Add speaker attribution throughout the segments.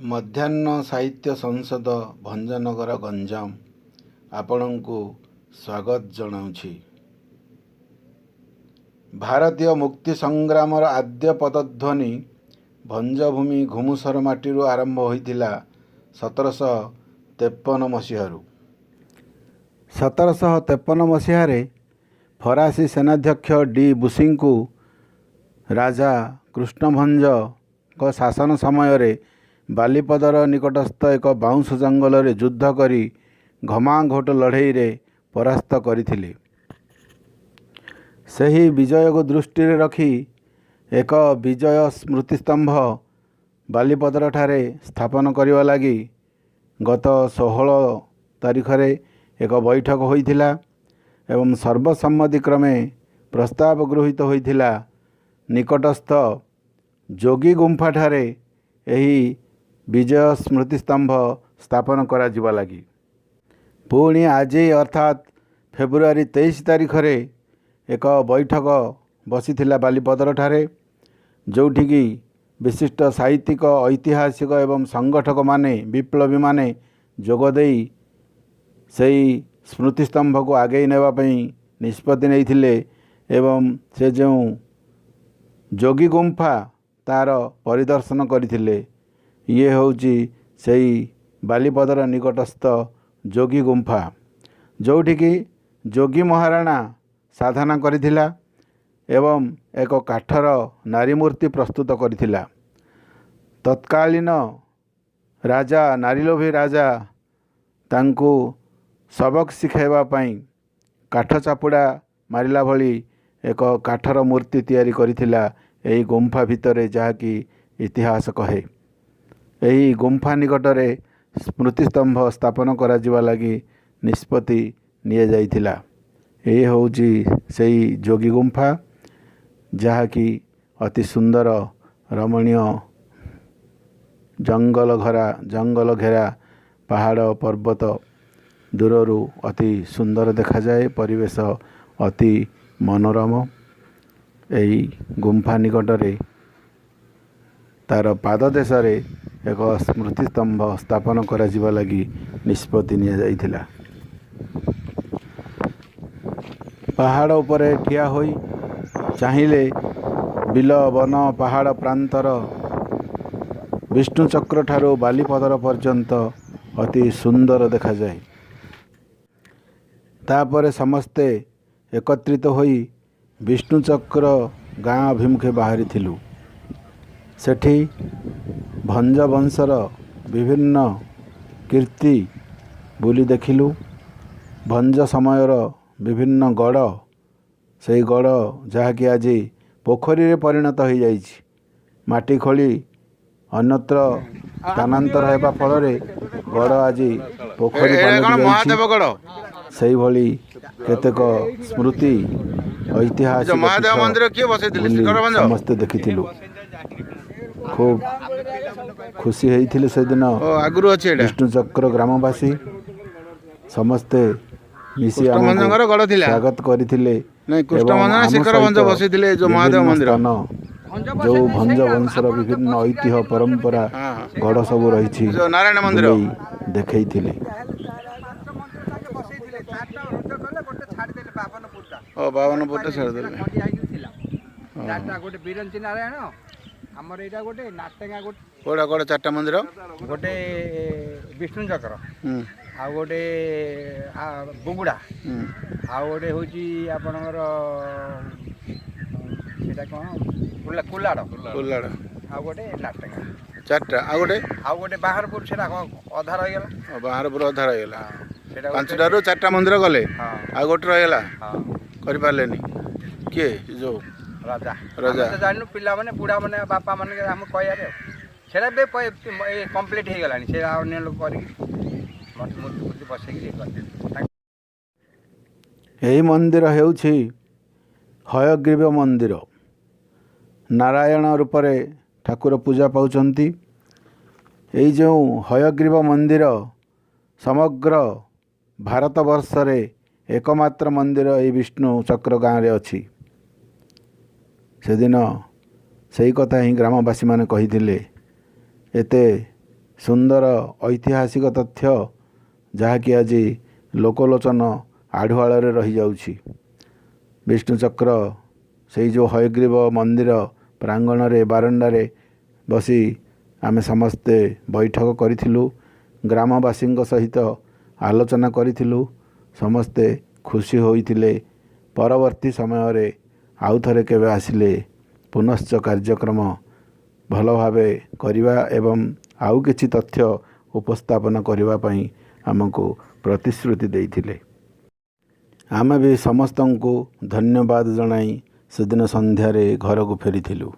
Speaker 1: ମଧ୍ୟାହ୍ନ ସାହିତ୍ୟ ସଂସଦ ଭଞ୍ଜନଗର ଗଞ୍ଜାମ ଆପଣଙ୍କୁ ସ୍ୱାଗତ ଜଣାଉଛି। ଭାରତୀୟ ମୁକ୍ତି ସଂଗ୍ରାମର ଆଦ୍ୟ ପଦଧ୍ୱନି ଭଞ୍ଜଭୂମି ଘୁମୁସର ମାଟିରୁ ଆରମ୍ଭ ହୋଇଥିଲା 1753 ମସିହାରୁ। 1753 ମସିହାରେ ଫରାସୀ ସେନାଧ୍ୟକ୍ଷ ଡି ବୁସିଙ୍କୁ ରାଜା କୃଷ୍ଣଭଞ୍ଜଙ୍କ ଶାସନ ସମୟରେ ବାଲିପଦର ନିକଟସ୍ଥ ଏକ ବାଉଁଶ ଜଙ୍ଗଲରେ ଯୁଦ୍ଧ କରି ଘମାଘୋଟ ଲଢ଼େଇରେ ପରାସ୍ତ କରିଥିଲେ। ସେହି ବିଜୟକୁ ଦୃଷ୍ଟିରେ ରଖି ଏକ ବିଜୟ ସ୍ମୃତିସ୍ତମ୍ଭ ବାଲିପଦରଠାରେ ସ୍ଥାପନ କରିବା ଲାଗି ଗତ 16 ତାରିଖରେ ଏକ ବୈଠକ ହୋଇଥିଲା ଏବଂ ସର୍ବସମ୍ମତିକ୍ରମେ ପ୍ରସ୍ତାବ ଗୃହୀତ ହୋଇଥିଲା ନିକଟସ୍ଥ ଯୋଗୀ ଗୁମ୍ଫାଠାରେ ଏହି ବିଜୟ ସ୍ମୃତିସ୍ତମ୍ଭ ସ୍ଥାପନ କରାଯିବା ଲାଗି। ପୁଣି ଆଜି ଅର୍ଥାତ୍ ଫେବୃଆରୀ 23 ତାରିଖରେ ଏକ ବୈଠକ ବସିଥିଲା ବାଲିପଦରଠାରେ, ଯେଉଁଠିକି ବିଶିଷ୍ଟ ସାହିତ୍ୟିକ, ଐତିହାସିକ ଏବଂ ସଂଗଠକମାନେ, ବିପ୍ଳବୀମାନେ ଯୋଗ ଦେଇ ସେଇ ସ୍ମୃତିସ୍ତମ୍ଭକୁ ଆଗେଇ ନେବା ପାଇଁ ନିଷ୍ପତ୍ତି ନେଇଥିଲେ ଏବଂ ସେ ଯେଉଁ ଯୋଗୀ ଗୁମ୍ଫା ତା'ର ପରିଦର୍ଶନ କରିଥିଲେ। ଇଏ ହେଉଛି ସେଇ ବାଲିପଦର ନିକଟସ୍ଥ ଯୋଗୀ ଗୁମ୍ଫା, ଯେଉଁଠିକି ଯୋଗୀ ମହାରଣା ସାଧନା କରିଥିଲା ଏବଂ ଏକ କାଠର ନାରୀମୂର୍ତ୍ତି ପ୍ରସ୍ତୁତ କରିଥିଲା। ତତ୍କାଳୀନ ରାଜା, ନାରୀଲୋଭୀ ରାଜା ତାଙ୍କୁ ସବକ ଶିଖାଇବା ପାଇଁ କାଠ ଚାପୁଡ଼ା ମାରିଲା ଭଳି ଏକ କାଠର ମୂର୍ତ୍ତି ତିଆରି କରିଥିଲା ଏହି ଗୁମ୍ଫା ଭିତରେ, ଯାହାକି ଇତିହାସ କହେ। ଏହି ଗୁମ୍ଫା ନିକଟରେ ସ୍ମୃତିସ୍ତମ୍ଭ ସ୍ଥାପନ କରାଯିବା ଲାଗି ନିଷ୍ପତ୍ତି ନିଆଯାଇଥିଲା। ଏ ହେଉଛି ସେଇ ଯୋଗୀ ଗୁମ୍ଫା, ଯାହାକି ଅତି ସୁନ୍ଦର ରମଣୀୟ ଜଙ୍ଗଲ ଘରା, ଜଙ୍ଗଲ ଘେରା ପାହାଡ଼ ପର୍ବତ ଦୂରରୁ ଅତି ସୁନ୍ଦର ଦେଖାଯାଏ। ପରିବେଶ ଅତି ମନୋରମ। ଏହି ଗୁମ୍ଫା ନିକଟରେ ତା'ର ପାଦଦେଶରେ ଏକ ସ୍ମୃତିସ୍ତମ୍ଭ ସ୍ଥାପନ କରାଯିବା ଲାଗି ନିଷ୍ପତ୍ତି ନିଆଯାଇଥିଲା। ପାହାଡ଼ ଉପରେ ଠିଆ ହୋଇ ଚାହିଁଲେ ବିଲ, ବନ, ପାହାଡ଼, ପ୍ରାନ୍ତର ବିଷ୍ଣୁଚକ୍ରଠାରୁ ବାଲିପଦର ପର୍ଯ୍ୟନ୍ତ ଅତି ସୁନ୍ଦର ଦେଖାଯାଏ। ତାପରେ ସମସ୍ତେ ଏକତ୍ରିତ ହୋଇ ବିଷ୍ଣୁଚକ୍ର ଗାଁ ଅଭିମୁଖେ ବାହାରିଥିଲୁ। ସେଠି ଭଞ୍ଜ ବଂଶର ବିଭିନ୍ନ କୀର୍ତ୍ତି ବୁଲି ଦେଖିଲୁ। ଭଞ୍ଜ ସମୟର ବିଭିନ୍ନ ଗଡ଼, ସେଇ ଗଡ଼ ଯାହାକି ଆଜି ପୋଖରୀରେ ପରିଣତ ହୋଇଯାଇଛି। ମାଟି ଖୋଳି ଅନ୍ୟତ୍ର ସ୍ଥାନାନ୍ତର ହେବା ଫଳରେ ଗଡ଼ ଆଜି ପୋଖରୀ
Speaker 2: ଏଇଟା
Speaker 1: ପାଲଟି
Speaker 2: କ'ଣ
Speaker 1: ଯାଇଛି।
Speaker 2: ମହାଦେବ ଗଡ଼?
Speaker 1: ସେଇଭଳି କେତେକ ସ୍ମୃତି ଐତିହାସିକ
Speaker 2: ମହାଦେବ
Speaker 1: ପୀଠ
Speaker 2: ମନ୍ଦିର କିଏ ବସେଇଥିଲେ?
Speaker 1: ବୁଲି
Speaker 2: ଶ୍ରୀକର ଭଞ୍ଜ?
Speaker 1: ସମସ୍ତେ ଦେଖିଥିଲୁ। ଖୁବ୍ ଖୁସି ହେଇଥିଲେ ସେଦିନ
Speaker 2: ଓ, ଆଗରୁ ଅଛି ଏଇଟା।
Speaker 1: ବିଷ୍ଣୁଚକ୍ର ଗ୍ରାମବାସୀ ସମସ୍ତେ ମିଶି ଆମକୁ
Speaker 2: କୃଷ୍ଣଭଞ୍ଜଙ୍କର ଗଡ଼ ଥିଲା।
Speaker 1: ସ୍ୱାଗତ କରିଥିଲେ
Speaker 2: ନାଇଁ,
Speaker 1: ଏବଂ
Speaker 2: କୃଷ୍ଣଭଞ୍ଜ ନା
Speaker 1: ଆମ
Speaker 2: ଶିଖର ଭଞ୍ଜ
Speaker 1: ସହିତ
Speaker 2: ବସେଇଥିଲେ ଏ ଯୋଉ ମହାଦେବ
Speaker 1: ବିଭିନ୍ନ
Speaker 2: ମନ୍ଦିର?
Speaker 1: ସ୍ଥାନ, ଯେଉଁ ଭଞ୍ଜ ବଂଶର ବିଭିନ୍ନ ଐତିହ୍ୟ ପରମ୍ପରା
Speaker 2: ହଁ
Speaker 1: ଗଡ଼ ସବୁ ରହିଛି,
Speaker 2: ଯୋଉ ନାରାୟଣ ମନ୍ଦିର।
Speaker 1: ବୁଲେଇ ଦେଖେଇଥିଲେ।
Speaker 2: ଓ, 52 ଫୁଟ ଛାଡ଼ିଦେଲେ।
Speaker 3: ଗୋଟେ ବିରଞ୍ଚି ନାରାୟଣ, ଆମର ଏଇଟା ଗୋଟେ ନାଟେଙ୍ଗା, ଗୋଟେ
Speaker 2: କୋଉଟା କୋଉଟା ଚାରିଟା ମନ୍ଦିର?
Speaker 3: ଗୋଟେ ବିଷ୍ଣୁ ଚକ୍ର, ଆଉ ଗୋଟେ ବୁଗୁଡ଼ା, ଆଉ ଗୋଟେ ହେଉଛି ଆପଣଙ୍କର ସେଇଟା କ'ଣ, କୁଲାଡ଼।
Speaker 2: କୁଲାଡ଼।
Speaker 3: ଆଉ ଗୋଟେ ନାଟେଙ୍ଗା।
Speaker 2: ଚାରିଟା। ଆଉ ଗୋଟେ?
Speaker 3: ଆଉ ଗୋଟେ ବାହାରପୁର, ସେଇଟା ଅଧା ରହିଗଲା।
Speaker 2: ଓ, ବାହାରପୁର ଅଧା ରହିଗଲା।
Speaker 3: ସେଇଟା।
Speaker 2: ପାଞ୍ଚଟାରୁ ଚାରିଟା ମନ୍ଦିର ଗଲେ।
Speaker 3: ହଁ।
Speaker 2: ଆଉ ଗୋଟେ ରହିଗଲା।
Speaker 3: ହଁ।
Speaker 2: କରିପାରିଲେନି କିଏ? ଯୋଉ
Speaker 3: ରାଜା।
Speaker 2: ରାଜା।
Speaker 3: ଆମେ ତ ଜାଣିନୁ, ପିଲାମାନେ, ବୁଢ଼ାମାନେ, ବାପା ମାନେ ଆମ କହିବାରେ। ଆଉ ସେଇଟା ଏବେ କମ୍ପ୍ଲିଟ୍ ହେଇଗଲାଣି। ସେଇଟା ଅନ୍ୟ ଲୋକ କରିକି ମୂର୍ତ୍ତି ଫୂର୍ତ୍ତି ବସେଇକି ଇଏ କରିଦେଲେ।
Speaker 1: ଏହି ମନ୍ଦିର ହେଉଛି ହୟଗ୍ରୀବ ମନ୍ଦିର। ନାରାୟଣ ରୂପରେ ଠାକୁର ପୂଜା ପାଉଛନ୍ତି। ଏଇ ଯେଉଁ ହୟଗ୍ରୀବ ମନ୍ଦିର, ସମଗ୍ର ଭାରତବର୍ଷରେ ଏକମାତ୍ର ମନ୍ଦିର ଏଇ ବିଷ୍ଣୁ ଚକ୍ର ଗାଁରେ ଅଛି। ସେଦିନ ସେଇ କଥା ହିଁ ଗ୍ରାମବାସୀମାନେ କହିଥିଲେ। ଏତେ ସୁନ୍ଦର ଐତିହାସିକ ତଥ୍ୟ, ଯାହାକି ଆଜି ଲୋକଲୋଚନ ଆଢ଼ୁଆଳରେ ରହିଯାଉଛି। ବିଷ୍ଣୁଚକ୍ର ସେଇ ଯେଉଁ ହୟଗ୍ରୀବ ମନ୍ଦିର ପ୍ରାଙ୍ଗଣରେ ବାରଣ୍ଡାରେ ବସି ଆମେ ସମସ୍ତେ ବୈଠକ କରିଥିଲୁ, ଗ୍ରାମବାସୀଙ୍କ ସହିତ ଆଲୋଚନା କରିଥିଲୁ, ସମସ୍ତେ ଖୁସି ହୋଇଥିଲେ। ପରବର୍ତ୍ତୀ ସମୟରେ ଆଉ ଥରେ କେବେ ଆସିଲେ ପୁନଶ୍ଚ କାର୍ଯ୍ୟକ୍ରମ ଭଲ ଭାବେ କରିବା ଏବଂ ଆଉ କିଛି ତଥ୍ୟ ଉପସ୍ଥାପନ କରିବା ପାଇଁ ଆମକୁ ପ୍ରତିଶ୍ରୁତି ଦେଇଥିଲେ। ଆମେ ବି ସମସ୍ତଙ୍କୁ ଧନ୍ୟବାଦ ଜଣାଇ ସେଦିନ ସନ୍ଧ୍ୟାରେ ଘରକୁ ଫେରିଥିଲୁ।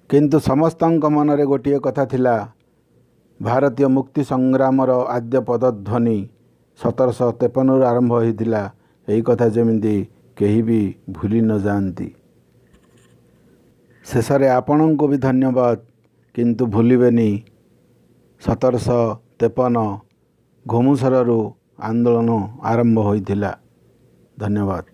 Speaker 1: କିନ୍ତୁ ସମସ୍ତଙ୍କ ମନରେ ଗୋଟିଏ କଥା ଥିଲା, ଭାରତୀୟ ମୁକ୍ତି ସଂଗ୍ରାମର ଆଦ୍ୟ ପଦଧ୍ୱନି 1753ରୁ ଆରମ୍ଭ ହୋଇଥିଲା, ଏହି କଥା ଯେମିତି କେହି ବି ଭୁଲି ନ ଯାଆନ୍ତି। ଶେଷରେ ଆପଣଙ୍କୁ ବି ଧନ୍ୟବାଦ, କିନ୍ତୁ ଭୁଲିବେନି, 1753 ଘୁମୁସରରୁ ଆନ୍ଦୋଳନ ଆରମ୍ଭ ହୋଇଥିଲା। ଧନ୍ୟବାଦ।